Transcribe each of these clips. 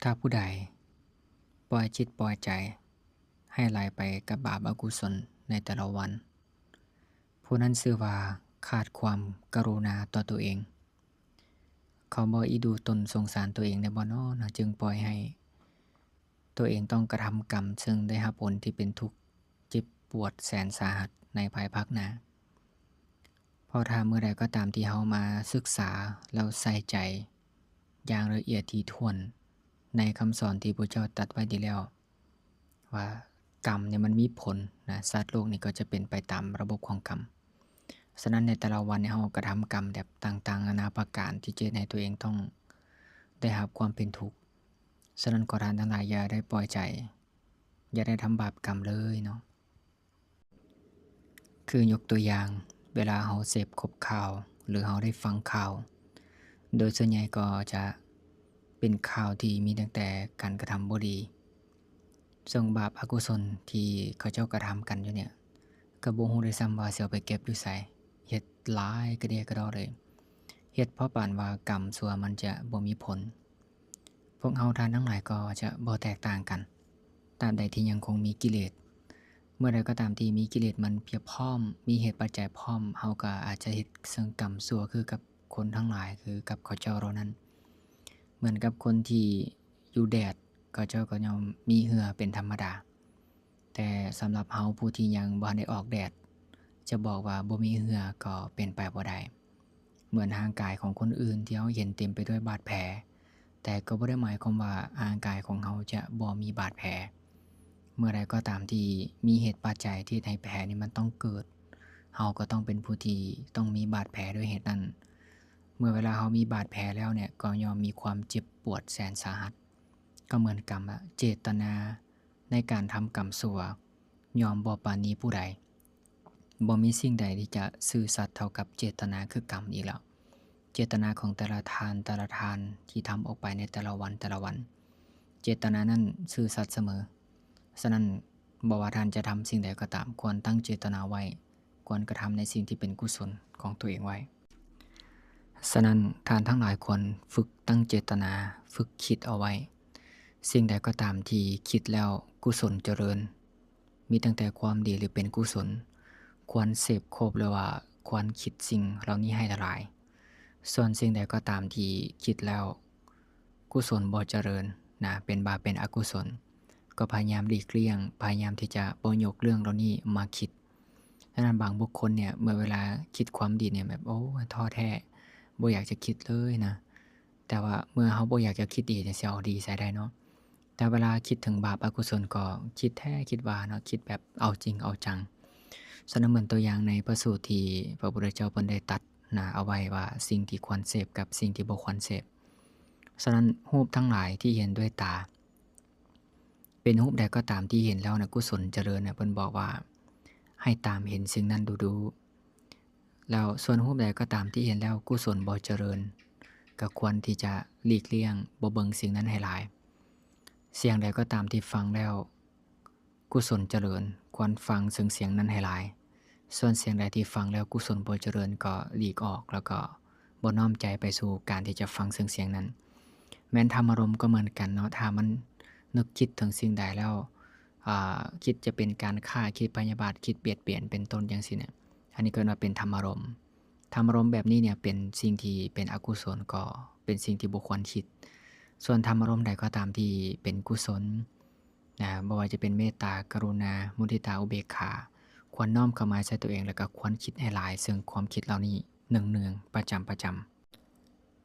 ຖ້າຜູ້ໃດປ່ອຍຈິດປ່ອຍໃຈໃຫ້ໄຫຼໄປກັບບາບອະກຸສົນໃນແຕ່ລະວັນ, ຜູ້ນັ້ນຊື່ວ່າຂາດຄວາມກະລຸນາຕໍ່ຕົວເອງ. ເຂົາບໍ່ອິດູຕົນສົງສານຕົວເອງໄດ້ບໍ່ນໍ ຈຶ່ງປ່ອຍໃຫ້ຕົວເອງຕ້ອງກະທຳກຳ ເຊິ່ງໄດ້ຮັບຜົນທີ່ເປັນທຸກເຈັບປວດແສນສາຫັດໃນພາຍພາກໜ້າ. ເພາະຖ້າເມື່ອໃດກໍຕາມທີ່ເຮົາມາສຶກສາ ແລ້ວໃສ່ໃຈຢ່າງລະອຽດຖີ່ຖ້ວນໃນຄຳສອນທີ່ພະເຈົ້າຕັດໄວ້ດີແລ້ວ ວ່າກຳນີ້ມັນມີຜົນນະ, ສັດໂລກນີ້ກໍຈະເປັນໄປຕາມລະບົບຂອງກຳ. ສະນັ້ນໃນແຕ່ລະວັນນີ້ເຮົາກະທຳກຳແບບຕ່າງໆນານາປະການ ທີ່ຈະເຮັດໃຫ້ຕົວເອງຕ້ອງໄດ້ຮັບຄວາມເປັນທຸກ. ສະນັ້ນຂໍທ່ານທັງຫຼາຍຢ່າໄດ້ປ່ອຍໃຈ, ຢ່າໄດ້ທຳບາບກຳເລີຍເນາະ. ຄືຍົກຕົວຢ່າງ, ເວລາເຮົາເສບຄົບຂ່າວ ຫຼື ເຮົາໄດ້ຟັງຂ່າວ, ໂດຍສ່ວນໃຫຍ່ກໍຈະເປັນຂ່າວທີ່ມີຕັ້ງແຕ່ການກະທຳບໍ່ດີ, ເຊິ່ງບາບອະກຸສົນທີ່ເຂົາເຈົ້າກະທຳກັນຢູ່ນີ້ ກໍບໍ່ຮູ້ດ້ວຍຊ້ຳວ່າຊິເອົາໄປເກັບຢູ່ໃສ, ເຮັດຫຼາຍກະເດຍກະດໍເລີຍ, ເຮັດເພາະປານວ່າກຳຊົ່ວມັນຈະບໍ່ມີຜົນ. ພວກເຮົາທ່ານທັງຫຼາຍກໍຈະບໍ່ແຕກຕ່າງກັນ, ຕາບໃດທີ່ຍັງຄົງມີກິເລດ. ເມື່ອໃດກໍຕາມທີ່ມີກິເລດມັນພຽບພ້ອມ, ມີເຫດປັດໄຈພ້ອມ, ເຮົາກໍອາດຈະເຮັດເຊິ່ງກຳຊົ່ວຄືກັບຄົນທັງຫຼາຍ, ຄືກັບເຂົາເຈົ້າເຫຼົ່ານັ້ນ. ເໝືອນກັບຄົນທີ່ຢູ່ແດດ, ເຂົາເຈົ້າກໍຍ່ອມມີເຫື່ອເປັນທຳມະດາ. ແຕ່ສຳລັບເຮົາຜູ້ທີ່ຍັງບໍ່ທັນໄດ້ອອກແດດ, ຈະບອກວ່າບໍ່ມີເຫື່ອກໍເປັນໄປບໍ່ໄດ້. ເໝືອນຮ່າງກາຍຂອງຄົນອື່ນທີ່ເຮົາເຫັນເຕັມໄປດ້ວຍບາດແຜ, ແຕ່ກໍບໍ່ໄດ້ໝາຍຄວາມວ່າຮ່າງກາຍຂອງເຮົາຈະບໍ່ມີບາດແຜ. ເມື່ອໃດກໍຕາມທີ່ມີເຫດປັດໄຈທີ່ເຮັດໃຫ້ແຜນີ້ມັນຕ້ອງເກີດ, ເຮົາກໍຕ້ອງເປັນຜູ້ທີ່ຕ້ອງມີບາດແຜດ້ວຍເຫດນັ້ນ. ເມື່ອເວລາເຮົາມີບາດແຜແລ້ວເນຍ, ກໍຍ່ອມມີຄວາມເຈັບປວດແສນສາຫັດ. ກໍເໝືອນກັບເຈດຕະນາ ໃນການທຳກຳຊົ່ວ ຍ່ອມບໍ່ປານີຜູ້ໃດ. ບໍ່ມີສິ່ງໃດທີ່ຈະຊື່ສັດເທົ່າກັບເຈດຕະນາຄືກຳອີກແລ້ວ. ເຈດຕະນາຂອງແຕ່ລະທ່ານ, ແຕ່ລະທ່ານທີ່ທຳອອກໄປໃນແຕ່ລະວັນ, ແຕ່ລະວັນ, ເຈດຕະນານັ້ນຊື່ສັດສະເໝີ. ສະນັ້ນ, ບໍ່ວ່າທ່ານຈະທຳສິ່ງໃດກໍຕາມ, ຄວນຕັ້ງເຈດຕະນາໄວ້, ຄວນກະທຳໃນສິ່ງທີ່ເປັນກຸສົນຂອງຕົວເອງໄວ້. ສະນັ້ນ, ທ່ານທັງຫຼາຍຄວນຝຶກຕັ້ງເຈດຕະນາ, ຝຶກຄິດເອົາໄວ້. ສິ່ງໃດກໍຕາມທີ່ຄິດແລ້ວກຸສົນຈະເລີນ, ມີຕັ້ງແຕ່ຄວາມດີ ຫຼື ເປັນກຸສົນ, ຄວນເສບຄົບ ຫຼື ວ່າຄວນຄິດສິ່ງເຫຼົ່ານີ້ໃຫ້ຫຼາຍໆ. ສ່ວນສິ່ງໃດກໍຕາມທີ່ຄິດແລ້ວ ກຸສົນບໍ່ຈະເລີນນະ, ເປັນບາບເປັນອະກຸສົນ, ກໍພະຍາຍາມຫຼີກລ່ຽງ, ພະຍາຍາມທີ່ຈະບໍ່ຍົກເລື່ອງເຫຼົ່ານີ້ມາຄິດ. ສະນັ້ນບາງບຸກຄົນເນຍ ເມື່ອເວລາຄິດຄວາມດີເນຍ ແບບ ໂອ້ຍ ທໍ້ແທ້, ບໍ່ຢາກຈະຄິດເລີຍນະ. ແຕ່ວ່າເມື່ອເຮົາບໍ່ຢາກຈະຄິດດີເນຍ ຊິເອົາດີໃສໄດ້ເນາະ? ແຕ່ເວລາຄິດເຖິງບາບອະກຸສົນກໍຄິດແທ້ຄິດວ່າເນາະ, ຄິດແບບເອົາຈິງເອົາຈັງ. ສະນັ້ນເໝືອນຕົວຢ່າງໃນພະສູດທີ່ພະພຸດທະເຈົ້າເພິ່ນໄດ້ຕັດນະ ເອົາໄວ້ວ່າສິ່ງທີ່ຄວນເສບກັບສິ່ງທີ່ບໍ່ຄວນເສບ. ສະນັ້ນຮູບທັງຫຼາຍທີ່ເຫັນດ້ວຍຕາ ເປັນຮູບໃດກໍຕາມທີ່ເຫັນແລ້ວນະ ກຸສົນຈະເລີນນະ, ເພິ່ນບອກວ່າໃຫ້ຕາມເຫັນສິ່ງນັ້ນດູໆ. ແລ້ວສ່ວນຮູບໃດກໍຕາມທີ່ເຫັນແລ້ວກຸສົນບໍ່ຈະເລີນ, ກໍຄວນທີ່ຈະຫຼີກລ່ຽງ, ບໍ່ເບິ່ງສິ່ງນັ້ນໃຫ້ຫຼາຍ. ສຽງໃດກໍຕາມທີ່ຟັງແລ້ວ ກຸສົນຈະເລີນ, ຄວນຟັງເຊິ່ງສຽງນັ້ນໃຫ້ຫຼາຍ. ສ່ວນສຽງໃດທີ່ຟັງແລ້ວກຸສົນບໍ່ຈະເລີນ, ກໍຫຼີກອອກ, ແລ້ວກໍບໍ່ນ້ອມໃຈໄປສູ່ການທີ່ຈະຟັງເຊິ່ງສຽງນັ້ນ. ແມ່ນທຳອາລົມກໍເໝືອນກັນເນາະ, ຖ້າມັນນຶກຄິດເຖິງສິ່ງໃດແລ້ວ, ອາ, ຄິດຈະເປັນການຂ້າ, ຄິດພະຍາບາດ, ຄິດບຽດບຽນ ເປັນຕົ້ນ ຈັ່ງຊີ້ນະ, ອັນນີ້ກໍເອີ້ນວ່າເປັນທຳອາລົມ. ທຳອາລົມແບບນີ້ເນຍ ເປັນສິ່ງທີ່ເປັນອະກຸສົນ, ກໍເປັນສິ່ງທີ່ບໍ່ຄວນຄິດ. ສ່ວນທຳອາລົມໃດກໍຕາມທີ່ເປັນກຸສົນ, ນະ, ບໍ່ວ່າຈະເປັນເມດຕາ, ກະລຸນາ, ມຸທິຕາ, ອຸເບກຂາ, ຄວນນ້ອມເຂົ້າມາໃສ່ຕົວເອງ ແລ້ວກໍຄວນຄິດໃຫ້ຫຼາຍເຊິ່ງຄວາມຄິດເຫຼົ່ານີ້ເນືອງໆ ປະຈຳ, ປະຈຳ.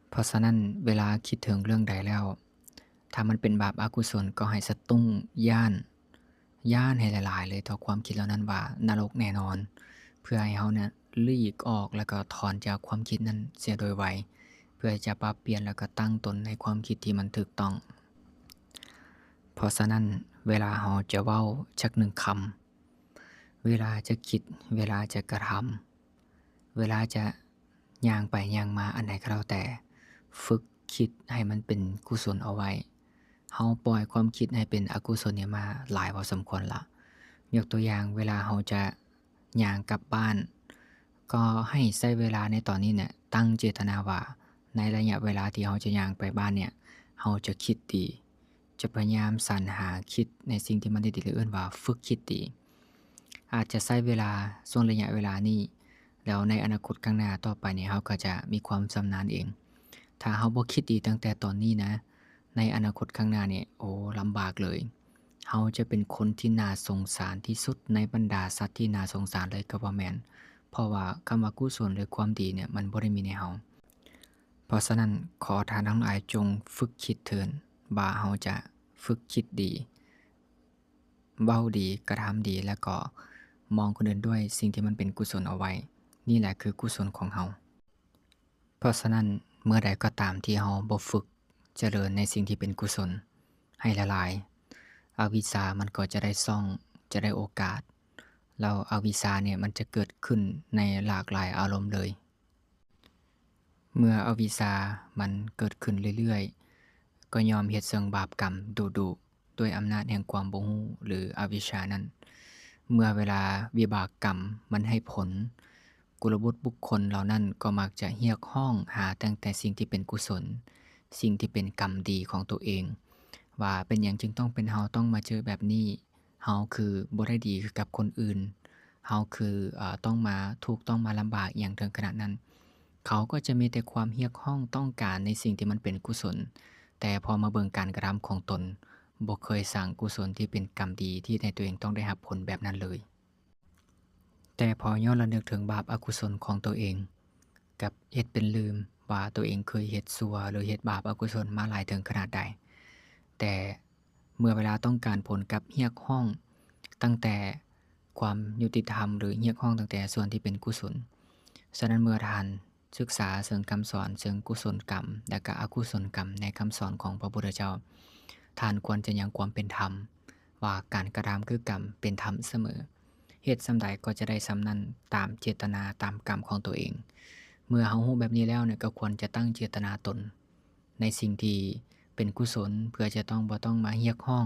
ເພາະສະນັ້ນ ເວລາຄິດເຖິງເລື່ອງໃດແລ້ວ ຖ້າມັນເປັນບາບອະກຸສົນ ກໍໃຫ້ສະຕຸ້ງ, ຢ້ານ, ຢ້ານໃຫ້ຫຼາຍໆເລີຍຕໍ່ຄວາມຄິດເຫຼົ່ານັ້ນວ່ານະລົກແນ່ນອນ, ເພື່ອໃຫ້ເຮົານະ ຫຼີກອອກ ແລ້ວກໍຖອນຈາກຄວາມຄິດນັ້ນເສຍໂດຍໄວ, ເພື່ອຈະປັບປ່ຽນ ແລ້ວກໍຕັ້ງຕົນໃນຄວາມຄິດທີ່ມັນຖືກຕ້ອງ. ເພາະສະນັ້ນ ເວລາເຮົາຈະເວົ້າຈັກໜຶ່ງຄຳ, ເວລາຈະຄິດ, ເວລາຈະກະທຳ, ເວລາຈະຍ່າງໄປຍ່າງມາ ອັນໃດກໍແລ້ວແຕ່, ຝຶກຄິດໃຫ້ມັນເປັນກຸສົນເອົາໄວ້. ເຮົາປ່ອຍຄວາມຄິດໃຫ້ເປັນອະກຸສົນນີ້ມາຫຼາຍພໍສົມຄວນລະ. ຍົກຕົວຢ່າງ, ເວລາເຮົາຈະ ຍ່າງກັບບ້ານ, ກໍໃຫ້ໃຊ້ເວລາໃນຕອນນີ້ເນຍ ຕັ້ງເຈດຕະນາວ່າ ໃນໄລຍະເວລາທີ່ເຮົາຈະຍ່າງໄປບ້ານເນຍ ເຮົາຈະຄິດດີ, ຈະພະຍາຍາມສັນຫາຄິດໃນສິ່ງທີ່ມັນດີໆ ເອີ້ນວ່າຝຶກຄິດດີ. ອາດຈະໃຊ້ເວລາ ຊ່ວງໄລຍະເວລານີ້ ແລ້ວໃນອະນາຄົດຂ້າງໜ້າຕໍ່ໄປນີ້ ເຮົາກໍຈະມີຄວາມຊຳນານເອງ. ຖ້າເຮົາບໍ່ຄິດດີຕັ້ງແຕ່ຕອນນີ້ນະ, ໃນອະນາຄົດຂ້າງໜ້ານີ້ ໂອ້ ລຳບາກເລີຍ. ເຮົາຈະເປັນຄົນທີ່ໜ້າສົງສານທີ່ສຸດໃນບັນດາສັດທີ່ໜ້າສົງສານເລີຍກໍວ່າແມ່ນ, ເພາະວ່າຄຳວ່າກຸສົນ ຫຼື ຄວາມດີເນຍ ມັນບໍ່ໄດ້ມີໃນເຮົາ. ເພາະສະນັ້ນ, ຂໍທ່ານທັງຫຼາຍຈົ່ງຝຶກຄິດເທີ້ນວ່າເຮົາຈະຝຶກຄິດດີ, ເວົ້າດີ, ກະທຳດີ ແລະ ກໍມອງຄົນອື່ນດ້ວຍສິ່ງທີ່ມັນເປັນກຸສົນເອົາໄວ້. ນີ້ແຫຼະຄືກຸສົນຂອງເຮົາ. ເພາະສະນັ້ນ, ເມື່ອໃດກໍຕາມທີ່ເຮົາບໍ່ຝຶກຈະເລີນໃນສິ່ງທີ່ເປັນກຸສົນໃຫ້ຫຼາຍໆ, ອະວິຊາມັນກໍຈະໄດ້ຊ່ອງ, ຈະໄດ້ໂອກາດ, ແລ້ວອະວິຊາເນຍ ມັນຈະເກີດຂຶ້ນໃນຫຼາກຫຼາຍອາລົມເລີຍ. ເມື່ອອະວິຊາມັນເກີດຂຶ້ນເລື້ອຍໆ, ກໍຍ່ອມເຮັດເຊິ່ງບາບກຳດຸໆ ດ້ວຍອຳນາດແຫ່ງຄວາມບໍ່ຮູ້ ຫຼື ອະວິຊານັ້ນ. ເມື່ອເວລາວິບາກກຳມັນໃຫ້ຜົນ, ກຸລະບຸດບຸກຄົນເຫຼົ່ານັ້ນກໍມັກຈະຮຽກຮ້ອງຫາຕັ້ງແຕ່ສິ່ງທີ່ເປັນກຸສົນ, ສິ່ງທີ່ເປັນກຳດີຂອງໂຕເອງ, ວ່າເປັນຫຍັງຈຶ່ງຕ້ອງເປັນເຮົາຕ້ອງມາເຈີແບບນີ້? ເຮົາຄືບໍ່ໄດ້ດີຄືກັບຄົນອື່ນ? ເຮົາຄື, ເອີ, ຕ້ອງມາທຸກ, ຕ້ອງມາລຳບາກອີ່ຫຍັງເຖິງຂະໜາດນັ້ນ? ເຂົາກໍຈະມີແຕ່ຄວາມຮຽກຮ້ອງຕ້ອງການໃນສິ່ງທີ່ມັນເປັນກຸສົນ, ແຕ່ພໍມາເບິ່ງການກະທຳຂອງຕົນ, ບໍ່ເຄີຍສ້າງກຸສົນທີ່ເປັນກຳດີທີ່ໃຫ້ຕົວເອງຕ້ອງໄດ້ຮັບຜົນແບບນັ້ນເລີຍ. ແຕ່ພໍຍ້ອນລະນຶກເຖິງບາບອະກຸສົນຂອງຕົວເອງ, ກັບເຮັດເປັນລືມວ່າຕົວເອງເຄີຍເຮັດຊົ່ວ ຫຼື ເຮັດບາບອະກຸສົນມາຫຼາຍເຖິງຂະໜາດໃດ. ແຕ່ເມື່ອເວລາຕ້ອງການຜົນກັບຮຽກຮ້ອງຕັ້ງແຕ່ຄວາມຍຸຕິທຳ ຫຼື ຮຽກຮ້ອງຕັ້ງແຕ່ສ່ວນທີ່ເປັນກຸສົນ. ສະນັ້ນເມື່ອທ່ານ ສຶກສາເຊິ່ງຄຳສອນເຊິ່ງກຸສົນກຳ ແລະ ກະອະກຸສົນກຳໃນຄຳສອນຂອງພະພຸດທະເຈົ້າ, ທ່ານຄວນຈະຍັງຄວາມເປັນທຳ ວ່າການກະທຳຄືກຳ ເປັນທຳສະເໝີ. ເຮັດສ່ຳໃດກໍຈະໄດ້ສ່ຳນັ້ນ ຕາມເຈດຕະນາ ຕາມກຳຂອງຕົວເອງ. ເມື່ອເຮົາຮູ້ແບບນີ້ແລ້ວເນຍ ກໍຄວນຈະຕັ້ງເຈດຕະນາຕົນໃນສິ່ງທີ່ເປັນກຸສົນ ເພື່ອຈະຕ້ອງ ບໍ່ຕ້ອງມາຮຽກຮ້ອງ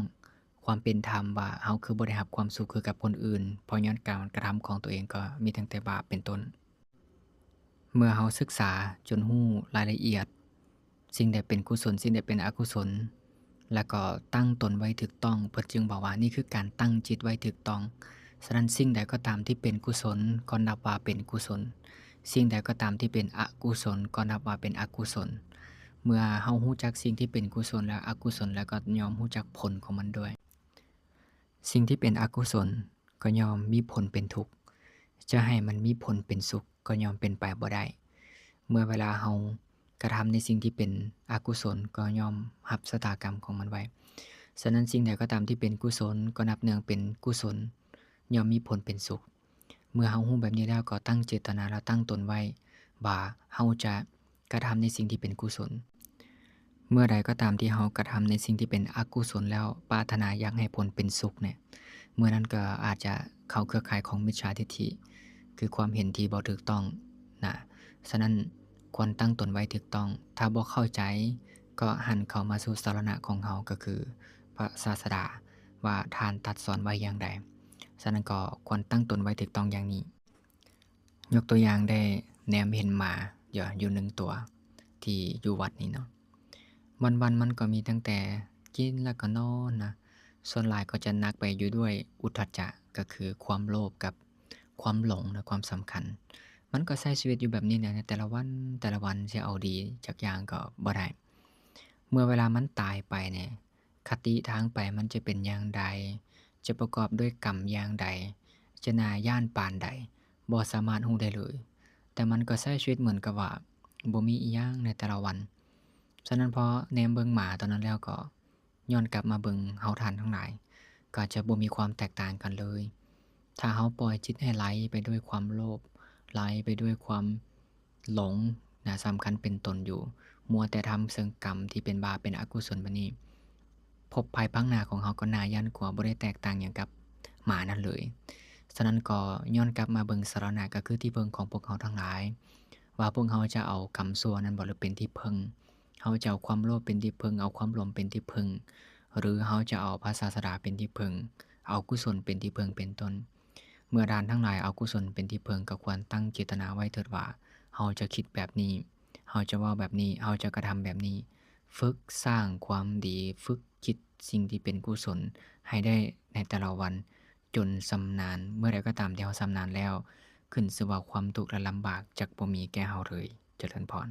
ຄວາມເປັນທຳວ່າເຮົາຄືບໍ່ໄດ້ຮັບຄວາມສຸກຄືກັບຄົນອື່ນ ເພາະຍ້ອນການກະທຳຂອງຕົວເອງກໍມີຕັ້ງແຕ່ບາບເປັນຕົ້ນ. ເມື່ອເຮົາສຶກສາຈົນຮູ້ລາຍລະອຽດ ສິ່ງໃດເປັນກຸສົນ ສິ່ງໃດເປັນອະກຸສົນ ແລ້ວກໍຕັ້ງຕົນໄວ້ຖືກຕ້ອງ, ເພິ່ນຈຶ່ງບອກວ່ານີ້ຄືການຕັ້ງຈິດໄວ້ຖືກຕ້ອງ. ສະນັ້ນສິ່ງໃດກໍຕາມທີ່ເປັນກຸສົນ ກໍນັບວ່າເປັນກຸສົນ, ສິ່ງໃດກໍຕາມທີ່ເປັນອະກຸສົນ ກໍນັບວ່າເປັນອະກຸສົນ. ເມື່ອເຮົາຮູ້ຈັກສິ່ງທີ່ເປັນກຸສົນ ແລະ ອະກຸສົນ ແລ້ວກໍຍ່ອມຮູ້ຈັກຜົນຂອງມັນດ້ວຍ. ສິ່ງທີ່ເປັນອະກຸສົນກໍຍ່ອມມີຜົນເປັນທຸກ, ຈະໃຫ້ມັນມີຜົນເປັນສຸກກໍຍ່ອມເປັນໄປບໍ່ໄດ້. ເມື່ອເວລາເຮົາກະທຳໃນສິ່ງທີ່ເປັນອະກຸສົນ ກໍຍ່ອມຮັບຊະຕາກຳຂອງມັນໄວ້. ສະນັ້ນສິ່ງໃດກໍຕາມທີ່ເປັນກຸສົນ ກໍນັບເນື່ອງເປັນກຸສົນ, ຍ່ອມມີຜົນເປັນສຸກ. ເມື່ອເຮົາຮູ້ແບບນີ້ແລ້ວ ກໍຕັ້ງເຈດຕະນາ ແລະ ຕັ້ງຕົນໄວ້ວ່າເຮົາຈະ ກະທຳໃນສິ່ງທີ່ເປັນກຸສົນ. ເມື່ອໃດກໍຕາມທີ່ເຮົາກະທຳໃນສິ່ງທີ່ເປັນອະກຸສົນແລ້ວ ປາດຖະໜາຢາກໃຫ້ຜົນເປັນສຸກເນຍ, ເມື່ອນັ້ນກໍອາດຈະເຂົ້າເຄືອຂ່າຍຂອງມິດສາທິດຖິ, ຄືຄວາມເຫັນທີ່ບໍ່ຖືກຕ້ອງນະ. ສະນັ້ນຄວນຕັ້ງຕົນໄວ້ຖືກຕ້ອງ. ຖ້າບໍ່ເຂົ້າໃຈ ກໍຫັນເຂົ້າມາສູ່ສະລະນະຂອງເຮົາ, ກໍຄືພະສາສະດາ, ວ່າທ່ານຕັດສອນໄວ້ຢ່າງໃດ. ສະນັ້ນກໍຄວນຕັ້ງຕົນໄວ້ຖືກຕ້ອງຢ່າງນີ້. ຍົກຕົວຢ່າງໄດ້ແນມເຫັນໝາ ຢູ່ ຢູ່ໜຶ່ງຕົວ ທີ່ຢູ່ວັດນີ້ເນາະ. ວັນໆ ມັນກໍມີຕັ້ງແຕ່ກິນແລ້ວກໍນອນນະ, ສ່ວນຫຼາຍກໍຈະໜັກໄປຢູ່ດ້ວຍອຸດທັດຈະ ກໍຄືຄວາມໂລບກັບຄວາມຫຼົງ ແລະ ຄວາມສຳຄັນ. ມັນກໍໃຊ້ຊີວິດຢູ່ແບບນີ້ແຫຼະ ໃນແຕ່ລະວັນ ແຕ່ລະວັນ ຊິເອົາດີຈັກຢ່າງກໍບໍ່ໄດ້. ເມື່ອເວລາມັນຕາຍໄປນີ້ ຄະຕິທາງໄປມັນຈະເປັນຢ່າງໃດ, ຈະປະກອບດ້ວຍກຳຢ່າງໃດ, ຈະໜ້າຢ້ານປານໃດ, ບໍ່ສາມາດຮູ້ໄດ້ເລີຍ. ແຕ່ມັນກໍໃຊ້ຊີວິດເໝືອນກັບວ່າບໍ່ມີອີ່ຫຍັງໃນແຕ່ລະວັນ. ສະນັ້ນພໍແນມເບິ່ງໝາຕົວນັ້ນແລ້ວກໍຍ້ອນກັບມາເບິ່ງເຮົາທ່ານທັງຫຼາຍ, ກໍຈະບໍ່ມີຄວາມແຕກຕ່າງກັນເລີຍ. ຖ້າເຮົາປ່ອຍຈິດໃຫ້ໄຫຼໄປດ້ວຍຄວາມໂລບ, ໄຫຼໄປດ້ວຍຄວາມ ຫຼົງນະ ສຳຄັນເປັນຕົນຢູ່, ມົວແຕ່ທຳເຊິ່ງກຳທີ່ເປັນບາບເປັນອະກຸສົນແບບນີ້, ພົບພາຍພາກໜ້າຂອງເຮົາກໍໜ້າຢ້ານກົວ, ບໍ່ໄດ້ແຕກຕ່າງຫຍັງກັບໝານັ້ນເລີຍ. ສະນັ້ນກໍຍ້ອນກັບມາເບິ່ງສາລະນະ ກໍຄືທີ່ເພິ່ງຂອງພວກເຮົາທັງຫຼາຍ, ວ່າພວກເຮົາຈະເອົາກຳຊົ່ວນັ້ນບໍ ຫຼື ເປັນທີ່ເພິ່ງ? ເຮົາຈະເອົາຄວາມໂລບເປັນທີ່ເພິ່ງ, ເອົາຄວາມຫຼົງເປັນທີ່ເພິ່ງ, ຫຼື ເຮົາຈະເອົາພະສາສະດາເປັນທີ່ເພິ່ງ, ເອົາກຸສົນເປັນທີ່ເພິ່ງເປັນຕົ້ນ? ເມື່ອທ່ານທັງຫຼາຍເອົາກຸສົນເປັນທີ່ເພິ່ງ, ກໍຄວນຕັ້ງເຈດຕະນາໄວ້ເຖີດວ່າ ເຮົາຈະຄິດແບບນີ້, ເຮົາຈະເວົ້າແບບນີ້, ເຮົາຈະກະທຳແບບນີ້. ຝຶກສ້າງຄວາມດີ, ຝຶກຄິດສິ່ງທີ່ເປັນກຸສົນໃຫ້ໄດ້ໃນແຕ່ລະວັນ ຈົນຊຳນານ. ເມື່ອໃດກໍຕາມທີ່ເຮົາຊຳນານແລ້ວ, ຂຶ້ນຊື່ວ່າຄວາມທຸກ ແລະ ລຳບາກຈັກບໍ່ມີແກ່ເຮົາເລີຍ. ຈະເລີນພອນ.